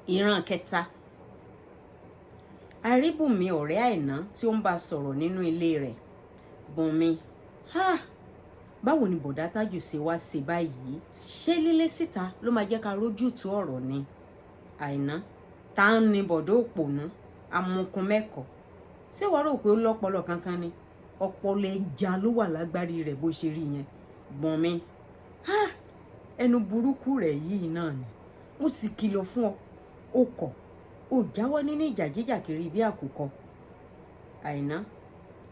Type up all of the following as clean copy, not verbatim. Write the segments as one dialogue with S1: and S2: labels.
S1: Ìran kẹta. A rí Bùnmi, ọ̀rẹ́ Àìná, tí ó ń bá sọ̀rọ̀ nínú ilé rẹ̀. Bùnmi: Ha, báwo ni bọ̀dá Tájù ṣe wá ṣe báyìí? Ṣé lílé síta ló máa jẹ́ ká rójútùú ọ̀rọ̀ ni? Àìná: Ta ń ní bọ̀dá òpònú amukun mẹ́kọ̀ọ́? Ṣé wàá rò pé ó lọ́pọlọ kankan ni? Ọpọlọ ẹja ló wà lágbárí rẹ̀ bó ṣe rí yẹn. Bùnmi: Ha, ẹnu burúkú rẹ̀ yìí náà ni. Mo sì kìlọ̀ fún ọ, ó kọ̀, ó jáwọ́ nínú ìjà jíjà kiri bí àkùkọ. Àìná: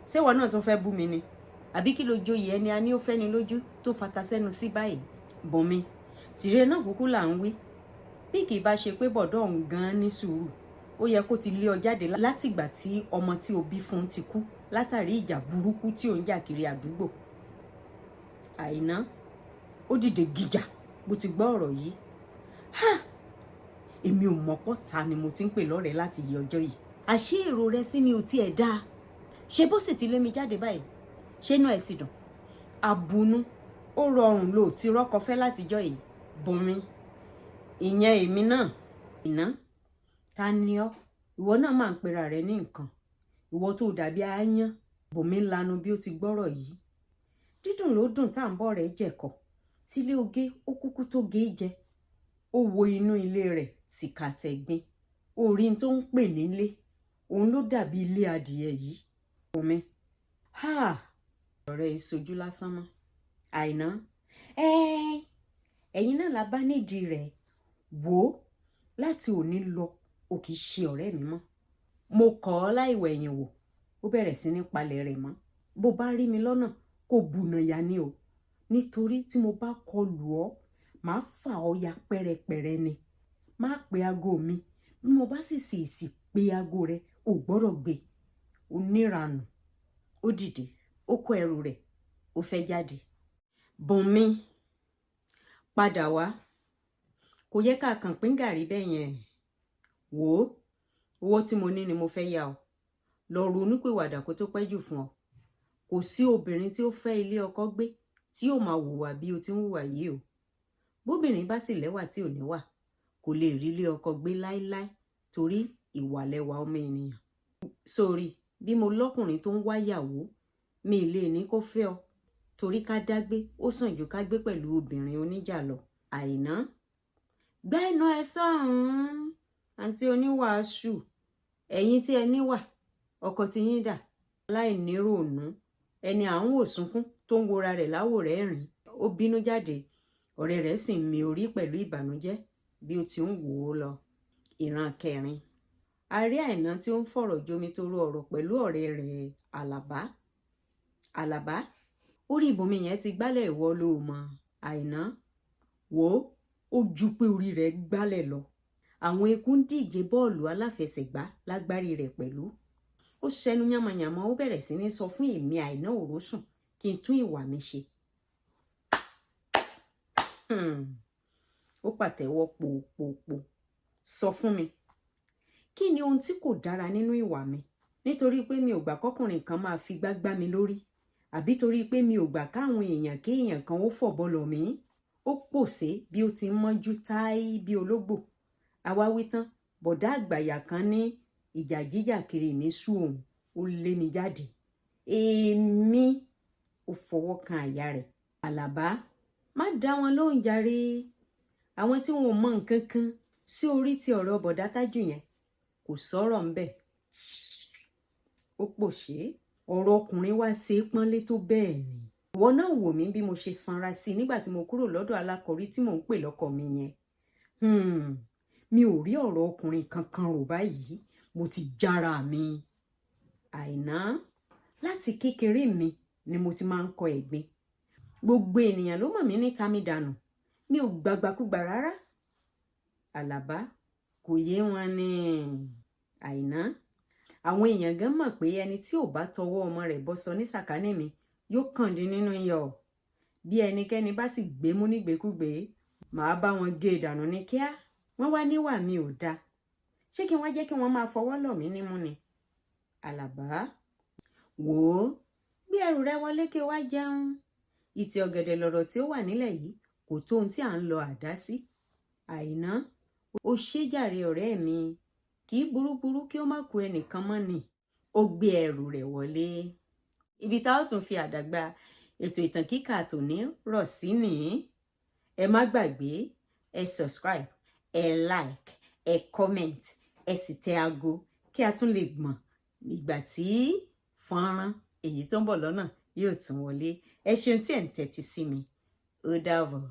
S1: Ṣé ìwọ náà tún fẹ́ bú mi ni? Àbí kí ló joyè ẹni a ní ó fẹ́ni lójú tó fata sẹ́nu sí báyìí? Bùnmi: Tìrẹ náà kúkú là ń wí. Bí kì í bá ṣe pé bọ̀dọ̀ òun gan-an ní sùúrù, ó yẹ kó ti lé ọ jáde látìgbà tí ọmọ tí o bí fún ti kú látàrí ìjà burúkú tí ò ń jà kiri àdúgbò. Àìná ó dìde gìjà bó ti gbọ́ ọ̀rọ̀ yìí. Ha, èmi ò mọ̀pọ̀ ta ni mo ti ń pè lọ́rẹ̀ẹ́ láti yí ọjọ́ yìí. Àṣé èrò rẹ sí mi ò tiẹ̀ dáa? Ṣé bó sì ti lé mi jáde báyìí, ṣé inú ẹ̀ ti dùn? Àbùnú ó rọrùn lò tí rọ́kọ fẹ́ látijọ́ yìí. Bùnmi: Ìyẹn èmi náà. Ìná: Ta ni ọ́? Ìwọ náà máa ń pera rẹ ní nǹkan, ìwọ tó dàbí aáyán. Bùnmi lanu bí ó ti gbọ́rọ̀ yìí. Dídùn ló dùn tá à ń bọ̀ rẹ̀ jẹ̀kọ̀ tílé oge, ó kúkú tó gé jẹ. Ó wo inú ilé rẹ̀ tìkàtẹ̀gbin. Orí tó ń pè nílé òun ló dàbí ilé adìyẹ yìí. Bùnmi: Ha, ọ̀rẹ́ ìsojú lásán mọ́. Àìná: Ẹ̀yin náà la bá nídìí rẹ̀. Wò ó, láti òní lọ, o kì í ṣe ọ̀rẹ́ mi mọ́. Mo kọ̀ ọ́ láìwẹ̀yìn wò. Ó bẹ̀rẹ̀ sí ní palẹ̀ rẹ̀ mọ́. Bó bá rí mi lọ́nà, kò bùnà ya ni o, nítorí tí mo bá kọlù ọ́, màá fà ọ́ ya pẹ́rẹpẹ̀rẹ ni. Má pe aago mi. Bí mo bá sì ṣèèṣì pe aago rẹ, ò gbọ́dọ̀ gbé. Oníranù. Ó dìde, ó kó ẹrù rẹ̀, ó fẹ́ jáde. Bùnmi: Padà wá, kò yẹ ká kàn pín gàrí bẹ́ẹ̀ yẹn. Wò ó, owó tí mo ní ni mo fẹ́ yá ọ. Lọ ronúpìwàdà kó tó pẹ́ jù fún ọ. Kò sí obìnrin tí ó fẹ́ ilé ọkọ gbé tí yóò máa hùwà bí o ti ń hùwà yìí o. Bóbìnrin bá sì lẹ́wà tí ò níwà, kò lè rí ilé ọkọ gbé láéláé, torí ìwà lẹwà ọmọ ènìyàn. Sórí bí mo lọ́kùnrin tó ń wáyàwó, mi lè ní kó fẹ́ ọ, torí ká dágbé ó sàn ju ká gbé pẹ̀lú obìnrin oníjà lọ. Àìná: Gbá ẹnu ẹ sọ́hùn-ún, àǹtí oníwàásù. Ẹ̀yin tí ẹ níwà, ọkọ tí yín dà? Aláìníròònú, ẹni à ń wò sunkún tó ń wora rẹ̀ láwòrẹ́ rìn. Ó bínú jáde, ọ̀rẹ́ rẹ̀ sì ń mi orí pẹ̀lú ìbànújẹ́ bí ó ti ń wò ó lọ. Ìran kẹrin. A rí Àìná tí ó ń fọ̀rọ̀ jomitoro ọ̀rọ̀ pẹ̀lú ọ̀rẹ́ rẹ̀ Àlàbá. Àlàbá: Orí ibùnmi yẹn ti gbálẹ̀, ìwọ ló mọ̀. Àìná: Wò ó, ó ju pé orí rẹ̀ gbálẹ̀ lọ. Àwọn eku ń díje bọ́ọ̀lù aláfẹsẹ̀gbá lágbárí rẹ̀ pẹ̀lú. Ó ṣẹnu yánmọyànmọ, ó bẹ̀rẹ̀ sí ní sọ fún èmi Àìná òrósùn kí n tún ìwà mi ṣe. Ó pàtẹ́wọ́ pòpòpò. Sọ fún mi, kí ni ohun tí kò dára nínú ìwà mi? Nítorí pé mi ò gbà kọ́kùnrin kan máa fi gbá gbá mi lórí, àbí torí pé mi ò gbà káwọn èèyàn kéèyàn kan ó fọ̀bọ lọ̀ mí? Ó pòṣé bí ó ti ń mọ́jú táì bí ológbò. Àwa wí tán, bọ̀dá àgbàyà kan ní ìjà jíjà kiri mi sú òun, ó lé mi jáde. Èmi? Ó fọwọ́ kan àyà rẹ̀. Àlàbá: Má dá wọn lóhùn jàre, àwọn tí wọn ò mọ nǹkan kan sí orí ti ọ̀rọ̀ bọ̀dá Tájù yẹn, kò sọ̀rọ̀ ńbẹ̀. Ó pòṣé. Ọ̀rọ̀ ọkùnrin wá ṣe é pọ́nlé tó bẹ́ẹ̀ ni? Ìwọ náà wò mí bí mo ṣe sanra sí i nígbà tí mo kúrò lọ́dọ̀ alákọ̀rí tí mò ń pè lọ́kọ mi yẹn. Mi ò rí ọ̀rọ̀ ọkùnrin kankan rò báyìí, mo ti jára mi. Àìná: Láti kékeré mi ni mo ti máa ń kọ ẹ̀gbin. Gbogbo ènìyàn ló mọ̀ mí ní tami dànù. Mi ò gbàgbàkúgbà rárá. Àlàbá: Kò yé wọn ní. Àìná: Àwọn èèyàn gan mọ̀ pé ẹni tí ò bá tọwọ́ ọmọ rẹ̀ bọ́sọ ní sàkání mi yóò kàn dín nínú iyọ̀. Bí ẹnikẹ́ni bá sì gbémú nígbèkúgbè, màá bá wọn gé e dànù ní kíá. Wọ́n wá níwà mi ò dáa. Ṣé kí wọ́n jẹ́ kí wọ́n máa fọwọ́ lọ̀ mí nímú ni? Àlàbá: Wò ó, gbé ẹrù rẹ wọlé kí o wá jẹun. Ìtì ọ̀gẹ̀dẹ̀ lọ̀rọ̀ tí ó wà nílẹ̀ yìí, kò tó ohun tí à ń lọ àdá sí. Àìná ó Ó ṣé jàre, ọ̀rẹ́ mi. Kì í burúburú kí ó má ku ẹnìkan mọ́ ni. Ó gbé ẹrù rẹ̀ wọlé. Ibi tá ó tún fi àdàgbà ètò ìtàn kíkà tòní rọ̀ sí nìí. Ẹ má gbàgbé, ẹ subscribe, ẹ like, ẹ comment, ẹ sì tẹ aago kí a tún lè mọ̀ ìgbà tí fọ́nrán èyí tó ń bọ̀ lọ́nà yóò tún wọlé. Ẹ ṣeun tí ẹ̀ ń tẹ́tí sí mi. Ó dàbọ̀.